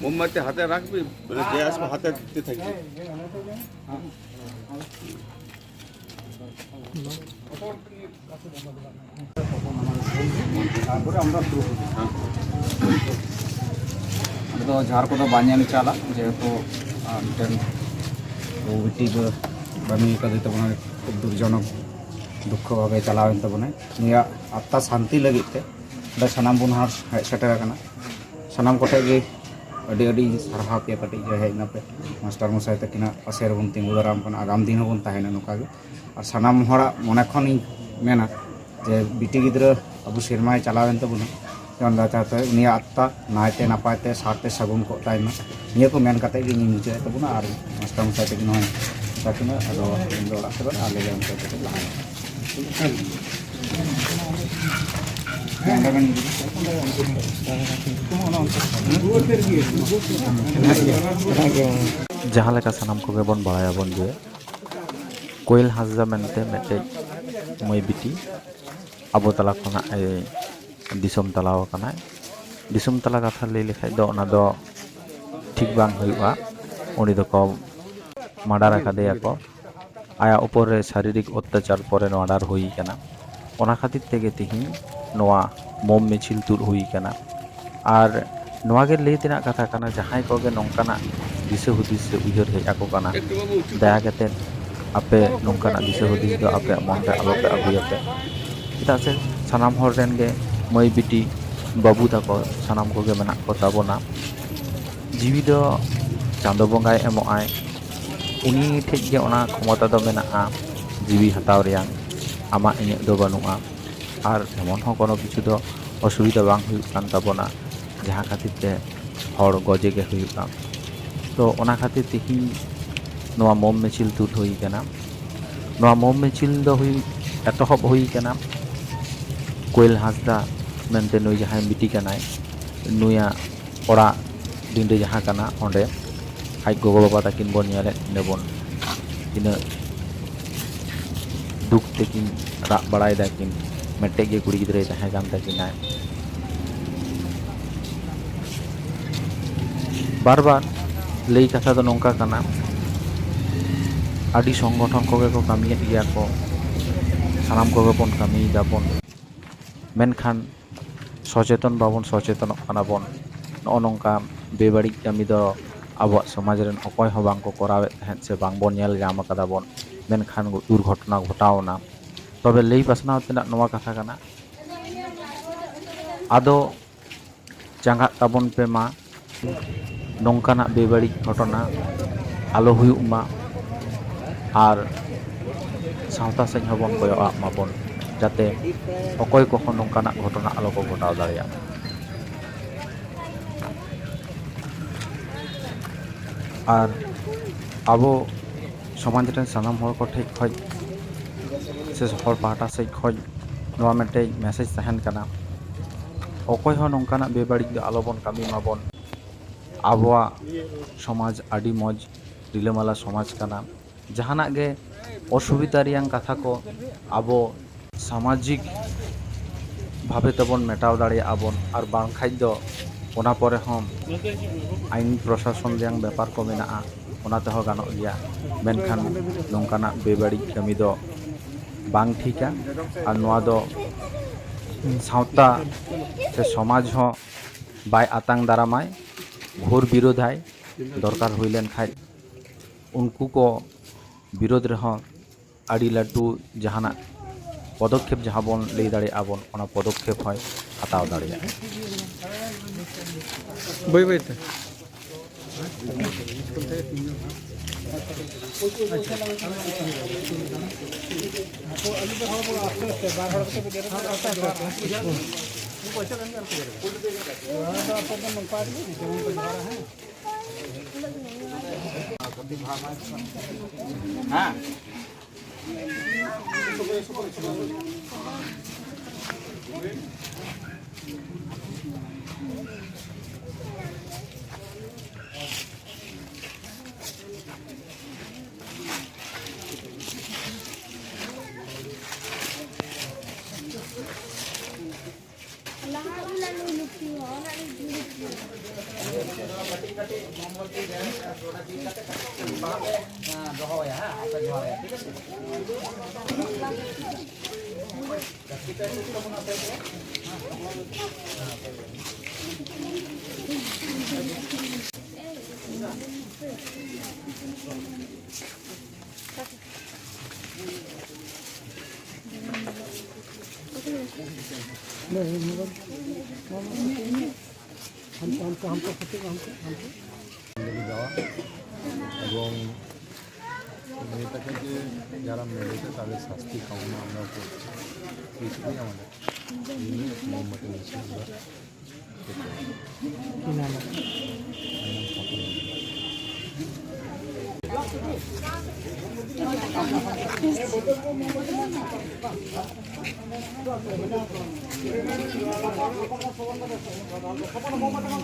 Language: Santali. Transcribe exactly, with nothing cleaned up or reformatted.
মোমবাতি হাতে রাখবি, মানে যে আসবে হাতে দিতে থাকবি। তারপরে আমরা শুরু করব। ᱟᱫᱚ ᱡᱟᱦᱟᱸ ᱠᱚᱫᱚ ᱵᱟᱝ ᱧᱮᱞ ᱪᱟᱞᱟᱜ, ᱡᱮᱦᱮᱛᱩ, ᱟᱨ ᱢᱤᱫᱴᱮᱱ ᱵᱟᱹᱦᱩ ᱵᱤᱴᱤ ᱫᱚ ᱵᱟᱹᱱᱩᱭ ᱠᱟᱫᱮ ᱛᱟᱵᱚᱱᱟ, ᱠᱷᱩᱵ ᱫᱩᱠᱡᱚᱱᱚᱠ ᱫᱩᱠᱠᱷᱚ ᱵᱷᱟᱵᱮ ᱪᱟᱞᱟᱣᱮᱱ ᱛᱟᱵᱚᱱᱟᱭ᱾ ᱱᱩᱭᱟᱜ ᱟᱛᱛᱟ ᱥᱟᱱᱛᱤ ᱞᱟᱹᱜᱤᱫ ᱛᱮ ᱚᱸᱰᱮ ᱥᱟᱱᱟᱢ ᱵᱚᱱ ᱦᱚᱲ ᱦᱮᱡ ᱥᱮᱴᱮᱨ ᱟᱠᱟᱱᱟ᱾ ᱥᱟᱱᱟᱢ ᱠᱚᱴᱷᱮᱱ ᱜᱮ ᱟᱹᱰᱤ ᱟᱹᱰᱤ ᱥᱟᱨᱦᱟᱣ ᱯᱮᱭᱟ, ᱠᱟᱹᱴᱤᱡ ᱡᱮ ᱦᱮᱡ ᱱᱟᱯᱮ᱾ ᱢᱟᱥᱴᱟᱨ ᱢᱚᱥᱟᱭ ᱛᱟᱹᱠᱤᱱᱟᱜ ᱯᱟᱥᱮ ᱨᱮᱵᱚᱱ ᱛᱤᱸᱜᱩ ᱫᱟᱨᱟᱢ ᱠᱟᱱᱟ, ᱟᱜᱟᱢ ᱫᱤᱱ ᱦᱚᱸᱵᱚᱱ ᱛᱟᱦᱮᱱᱟ ᱱᱚᱝᱠᱟ ᱜᱮ᱾ ᱟᱨ ᱥᱟᱱᱟᱢ ᱦᱚᱲᱟᱜ ᱢᱚᱱᱮ ᱠᱷᱚᱱᱤᱧ ᱢᱮᱱᱟ ᱡᱮ ᱵᱤᱴᱤ ᱜᱤᱫᱽᱨᱟᱹ ᱟᱵᱚ ᱥᱮᱨᱢᱟᱭ ᱪᱟᱞᱟᱣᱮᱱ ᱛᱟᱵᱚᱱᱟ, ᱡᱮᱢᱚᱱ ᱫᱟᱫᱟ ᱛᱟᱠᱚ ᱩᱱᱤᱭᱟᱜ ᱟᱛᱛᱟ ᱱᱟᱭᱛᱮ ᱱᱟᱯᱟᱭᱛᱮ ᱥᱟᱨᱛᱮ ᱥᱟᱹᱜᱩᱱ ᱠᱚᱜ ᱛᱟᱭ ᱢᱟ᱾ ᱱᱤᱭᱟᱹ ᱠᱚ ᱢᱮᱱ ᱠᱟᱛᱮ ᱜᱮ ᱤᱧ ᱢᱩᱪᱟᱹᱫ ᱮᱫ ᱛᱟᱵᱚᱱᱟ᱾ ᱟᱨ ᱢᱟᱥᱴᱟᱨ ᱢᱚᱥᱟᱭ ᱛᱟᱹᱠᱤᱱ ᱦᱚᱸ ᱢᱮᱛᱟ ᱠᱤᱱᱟ, ᱟᱫᱚ ᱤᱧ ᱫᱚ ᱚᱲᱟᱜ ᱥᱮᱫ ᱟᱞᱮ ᱞᱮ ᱚᱱᱛᱮ ᱠᱟᱹᱴᱤᱡ ᱞᱟᱦᱟᱭᱟ᱾ ᱡᱟᱦᱟᱸ ᱞᱮᱠᱟ ᱥᱟᱱᱟᱢ ᱠᱚᱜᱮ ᱵᱚᱱ ᱵᱟᱲᱟᱭᱟᱵᱚᱱ ᱡᱮ ᱠᱳᱭᱮᱞ ᱦᱟᱸᱥᱫᱟ ᱢᱮᱱᱛᱮ ᱢᱤᱫᱴᱮᱡ ᱢᱟᱹᱭ ᱵᱤᱴᱤ ᱟᱵᱚ ᱛᱟᱞᱟ ᱠᱷᱚᱱᱟᱜ ᱮ ᱫᱤᱥᱚᱢ ᱛᱟᱞᱟᱣ ᱟᱠᱟᱱᱟᱭ᱾ ᱫᱤᱥᱚᱢ ᱛᱟᱞᱟ ᱠᱟᱛᱷᱟ ᱞᱟᱹᱭ ᱞᱮᱠᱷᱟᱡ ᱫᱚ ᱚᱱᱟ ᱫᱚ ᱴᱷᱤᱠ ᱵᱟᱝ ᱦᱩᱭᱩᱜᱼᱟ᱾ ᱩᱱᱤ ᱫᱚᱠᱚ ᱢᱟᱰᱟᱨ ᱟᱠᱟᱫᱮᱭᱟ ᱠᱚ᱾ ᱟᱭᱟᱜ ᱩᱯᱚᱨ ᱨᱮ ᱥᱟᱨᱤᱨᱤᱠ ᱚᱛᱛᱟᱪᱟᱨ ᱯᱚᱨᱮ ᱱᱚᱣᱟ ᱰᱟᱨ ᱦᱩᱭ ᱠᱟᱱᱟ᱾ ᱚᱱᱟ ᱠᱷᱟᱹᱛᱤᱨ ᱛᱮᱜᱮ ᱛᱤᱦᱤᱧ ᱱᱚᱣᱟ ᱢᱳᱢ ᱢᱤᱪᱷᱤᱞ ᱛᱩᱫ ᱦᱩᱭ ᱠᱟᱱᱟ᱾ ᱟᱨ ᱱᱚᱣᱟ ᱜᱮ ᱞᱟᱹᱭ ᱛᱮᱱᱟᱜ ᱠᱟᱛᱷᱟ ᱠᱟᱱᱟ, ᱡᱟᱦᱟᱸᱭ ᱠᱚᱜᱮ ᱱᱚᱝᱠᱟᱱᱟᱜ ᱫᱤᱥᱟᱹ ᱦᱩᱫᱤᱥ ᱥᱮ ᱩᱭᱦᱟᱹᱨ ᱦᱮᱡ ᱟᱠᱚ ᱠᱟᱱᱟ, ᱫᱟᱭᱟ ᱠᱟᱛᱮ ᱟᱯᱮ ᱱᱚᱝᱠᱟᱱᱟᱜ ᱫᱤᱥᱟᱹ ᱦᱩᱫᱤᱥ ᱫᱚ ᱟᱯᱮᱭᱟᱜ ᱢᱚᱱ ᱨᱮ ᱟᱞᱚ ᱯᱮ ᱟᱹᱜᱩᱭᱟᱯᱮ᱾ ᱪᱮᱫᱟᱜ ᱥᱮ ᱥᱟᱱᱟᱢ ᱦᱚᱲ ᱨᱮᱱ ᱜᱮ ᱢᱟᱹᱭ ᱵᱤᱴᱤ ᱵᱟᱹᱵᱩ ᱛᱟᱠᱚ ᱥᱟᱱᱟᱢ ᱠᱚᱜᱮ ᱢᱮᱱᱟᱜ ᱠᱚ ᱛᱟᱵᱚᱱᱟ᱾ ᱡᱤᱣᱤ ᱫᱚ ᱪᱟᱸᱫᱚ ᱵᱚᱸᱜᱟᱭ ᱮᱢᱚᱜ ᱟᱭ, ᱩᱱᱤ ᱴᱷᱮᱡ ᱜᱮ ᱚᱱᱟ ᱠᱷᱚᱢᱚᱛᱟ ᱫᱚ ᱢᱮᱱᱟᱜᱼᱟ ᱡᱤᱣᱤ ᱦᱟᱛᱟᱣ ᱨᱮᱭᱟᱝ, ᱟᱢᱟᱜ ᱤᱧᱟᱹᱜ ᱫᱚ ᱵᱟᱹᱱᱩᱜᱼᱟ᱾ ᱟᱨ ᱮᱢᱚᱱ ᱦᱚᱸ ᱠᱳᱱᱳ ᱠᱤᱪᱷᱩ ᱫᱚ ᱚᱥᱩᱵᱤᱫᱷᱟ ᱵᱟᱝ ᱦᱩᱭᱩᱜ ᱠᱟᱱ ᱛᱟᱵᱚᱱᱟ, ᱡᱟᱦᱟᱸ ᱠᱷᱟᱹᱛᱤᱨ ᱛᱮ ᱦᱚᱲ ᱜᱚᱡᱮ ᱜᱮ ᱦᱩᱭᱩᱜᱼᱟ᱾ ᱛᱚ ᱚᱱᱟ ᱠᱷᱟᱹᱛᱤᱨ ᱛᱮᱦᱮᱧ ᱱᱚᱣᱟ ᱢᱳᱢ ᱢᱤᱪᱷᱤᱞ ᱛᱩᱫ ᱦᱩᱭ ᱠᱟᱱᱟ᱾ ᱱᱚᱣᱟ ᱢᱳᱢ ᱢᱤᱪᱷᱤᱞ ᱫᱚ ᱦᱩᱭ, ᱮᱛᱚᱦᱚᱵ ᱦᱩᱭ ᱠᱟᱱᱟ ᱠᱳᱭᱮᱞ ᱦᱟᱸᱥᱫᱟ ᱢᱮᱱᱛᱮ ᱱᱩᱭ ᱡᱟᱦᱟᱸᱭ ᱵᱤᱴᱤ ᱠᱟᱱᱟᱭ, ᱱᱩᱭᱟᱜ ᱚᱲᱟᱜ ᱰᱤᱸᱰᱟᱹ ᱡᱟᱦᱟᱸ ᱠᱟᱱᱟ, ᱚᱸᱰᱮ ᱟᱡ ᱜᱚᱜᱚ ᱵᱟᱵᱟ ᱛᱟᱹᱠᱤᱱ ᱵᱚᱱ ᱧᱮᱞᱮᱫ ᱠᱤᱱᱟ ᱵᱚᱱ, ᱛᱤᱱᱟᱹᱜ ᱫᱩᱠ ᱛᱮᱠᱤᱱ ᱨᱟᱜ ᱵᱟᱲᱟᱭᱮᱫᱟ ᱠᱤᱱ, ᱢᱤᱫᱴᱮᱡ ᱜᱮ ᱠᱩᱲᱤ ᱜᱤᱫᱽᱨᱟᱹᱭ ᱛᱟᱦᱮᱸ ᱠᱟᱱ ᱛᱟᱹᱠᱤᱱᱟᱭ᱾ ᱵᱟᱨ ᱵᱟᱨ ᱞᱟᱹᱭ ᱠᱟᱛᱷᱟ ᱫᱚ ᱱᱚᱝᱠᱟ ᱠᱟᱱᱟ, ᱟᱹᱰᱤ ᱥᱚᱝᱜᱚᱴᱷᱚᱱ ᱠᱚᱜᱮ ᱠᱚ ᱠᱟᱹᱢᱤᱭᱮᱫ ᱜᱮᱭᱟ ᱠᱚ, ᱥᱟᱱᱟᱢ ᱠᱚᱜᱮ ᱵᱚᱱ ᱠᱟᱹᱢᱤᱭᱮᱫᱟ ᱵᱚᱱ, ᱢᱮᱱᱠᱷᱟᱱ ᱥᱚᱪᱮᱛᱚᱱ ᱵᱟᱵᱚᱱ ᱥᱚᱪᱮᱛᱚᱱᱚᱜ ᱠᱟᱱᱟ ᱵᱚᱱ᱾ ᱱᱚᱜᱼᱚ ᱱᱚᱝᱠᱟ ᱵᱮᱵᱟᱹᱲᱤᱡ ᱠᱟᱹᱢᱤ ᱫᱚ ᱟᱵᱚᱣᱟᱜ ᱥᱚᱢᱟᱡᱽ ᱨᱮᱱ ᱚᱠᱚᱭ ᱦᱚᱸ ᱵᱟᱝ ᱠᱚ ᱠᱚᱨᱟᱣᱮᱫ ᱛᱟᱦᱮᱸᱫ ᱥᱮ ᱵᱟᱝ ᱵᱚᱱ ᱧᱮᱞ ᱧᱟᱢ ᱟᱠᱟᱫᱟ ᱵᱚᱱ, ᱢᱮᱱᱠᱷᱟᱱ ᱫᱩᱨᱜᱷᱚᱴᱚᱱᱟ ᱜᱷᱚᱴᱟᱣ ᱮᱱᱟ᱾ ᱛᱚᱵᱮ ᱞᱟᱹᱭ ᱯᱟᱥᱱᱟᱣ ᱛᱮᱱᱟᱜ ᱱᱚᱣᱟ ᱠᱟᱛᱷᱟ ᱠᱟᱱᱟ, ᱟᱫᱚ ᱪᱟᱸᱜᱟᱜ ᱛᱟᱵᱚᱱ ᱯᱮ ᱢᱟ, ᱱᱚᱝᱠᱟᱱᱟᱜ ᱵᱮᱵᱟᱹᱲᱤᱡ ᱜᱷᱚᱴᱚᱱᱟ ᱟᱞᱚ ᱦᱩᱭᱩᱜ ᱢᱟ, ᱟᱨ ᱥᱟᱶᱛᱟ ᱥᱮᱫ ᱦᱚᱸᱵᱚᱱ ᱠᱚᱭᱚᱜ ᱟᱜ ᱢᱟᱵᱚᱱ, ᱡᱟᱛᱮ ᱚᱠᱚᱭ ᱠᱚᱦᱚᱸ ᱱᱚᱝᱠᱟᱱᱟᱜ ᱜᱷᱚᱴᱚᱱᱟ ᱟᱞᱚ ᱠᱚ ᱜᱷᱚᱴᱟᱣ ᱫᱟᱲᱮᱭᱟᱜ ᱢᱟ᱾ ᱟᱨ ᱟᱵᱚ ᱥᱚᱢᱟᱡᱽ ᱨᱮᱱ ᱥᱟᱱᱟᱢ ᱦᱚᱲ ᱠᱚ ᱴᱷᱮᱡ ᱠᱷᱚᱡ ᱥᱮ ᱦᱚᱲ ᱯᱟᱦᱴᱟ ᱥᱮᱡ ᱠᱷᱚᱡ ᱱᱚᱣᱟ ᱢᱤᱫᱴᱮᱡ ᱢᱮᱥᱮᱡᱽ ᱛᱟᱦᱮᱱ ᱠᱟᱱᱟ, ᱚᱠᱚᱭ ᱦᱚᱸ ᱱᱚᱝᱠᱟᱱᱟᱜ ᱵᱮᱵᱟᱹᱲᱤᱡ ᱫᱚ ᱟᱞᱚᱵᱚᱱ ᱠᱟᱹᱢᱤ ᱢᱟᱵᱚᱱ᱾ ᱟᱵᱚᱣᱟᱜ ᱥᱚᱢᱟᱡᱽ ᱟᱹᱰᱤ ᱢᱚᱡᱽ ᱨᱤᱞᱟᱹᱢᱟᱞᱟ ᱥᱚᱢᱟᱡᱽ ᱠᱟᱱᱟ᱾ ᱡᱟᱦᱟᱱᱟᱜ ᱜᱮ ᱚᱥᱩᱵᱤᱫᱷᱟ ᱨᱮᱭᱟᱝ ᱠᱟᱛᱷᱟ ᱠᱚ ᱟᱵᱚ ᱥᱟᱢᱟᱡᱤᱠ ᱵᱷᱟᱵᱮ ᱛᱮᱵᱚᱱ ᱢᱮᱴᱟᱣ ᱫᱟᱲᱮᱭᱟᱜᱼᱟ ᱵᱚᱱ, ᱟᱨ ᱵᱟᱝᱠᱷᱟᱡ ᱫᱚ ᱚᱱᱟ ᱯᱚᱨᱮ ᱦᱚᱸ ᱟᱭᱤᱱ ᱯᱨᱚᱥᱟᱥᱚᱱ ᱨᱮᱭᱟᱝ ᱵᱮᱯᱟᱨ ᱠᱚ ᱢᱮᱱᱟᱜᱼᱟ, ᱚᱱᱟ ᱛᱮᱦᱚᱸ ᱜᱟᱱᱚᱜ ᱜᱮᱭᱟ᱾ ᱢᱮᱱᱠᱷᱟᱱ ᱱᱚᱝᱠᱟᱱᱟᱜ ᱵᱮᱵᱟᱹᱲᱤᱡ ᱠᱟᱹᱢᱤ ᱫᱚ ᱵᱟᱝ ᱴᱷᱤᱠᱟ, ᱟᱨ ᱱᱚᱣᱟ ᱫᱚ ᱥᱟᱶᱛᱟ ᱥᱮ ᱥᱚᱢᱟᱡᱽ ᱦᱚᱸ ᱵᱟᱭ ᱟᱛᱟᱝ ᱫᱟᱨᱟᱢᱟᱭ, ᱜᱷᱳᱨ ᱵᱤᱨᱳᱫᱷᱟᱭ᱾ ᱫᱚᱨᱠᱟᱨ ᱦᱩᱭ ᱞᱮᱱᱠᱷᱟᱡ ᱩᱱᱠᱩ ᱠᱚ ᱵᱤᱨᱳᱫᱷ ᱨᱮᱦᱚᱸ ᱟᱹᱰᱤ ᱞᱟᱹᱴᱩ ᱡᱟᱦᱟᱱᱟᱜ ᱯᱚᱫᱚᱠᱷᱮᱯ ᱡᱟᱦᱟᱸ ᱵᱚᱱ ᱞᱟᱹᱭ ᱫᱟᱲᱮᱭᱟᱜᱼᱟ ᱵᱚᱱ, ᱚᱱᱟ ᱯᱚᱫᱚᱠᱷᱮᱯ ᱦᱚᱸᱭ ᱦᱟᱛᱟᱣ ᱫᱟᱲᱮᱭᱟᱜᱼᱟ᱾ ᱵᱟᱹᱭ ᱵᱟᱹᱭ ᱛᱮ᱾ ᱫᱚᱦᱚᱭᱟ, ᱦᱮᱸ, ᱟᱯᱮ ᱡᱚᱦᱟᱨ ᱴᱷᱤᱠ ᱟᱪᱷᱮ᱾ ᱦᱟᱱᱛᱮ, ᱦᱟᱱᱛᱮ, ᱦᱟᱱᱛᱮ, ᱦᱟᱱᱛᱮ, ᱦᱟᱱᱛᱮ, ᱦᱟᱱᱛᱮ᱾ দেওয়া এবং মেয়েটাকে যে যারা মেরেছে তাদের শাস্তি কামনা আমরা করছি। এইটুকুই আমাদের। এই নিয়ে মোমবাতি মিছিল আমরা করছি। কি নাম? আমার নাম স্বপন মণ্ডল।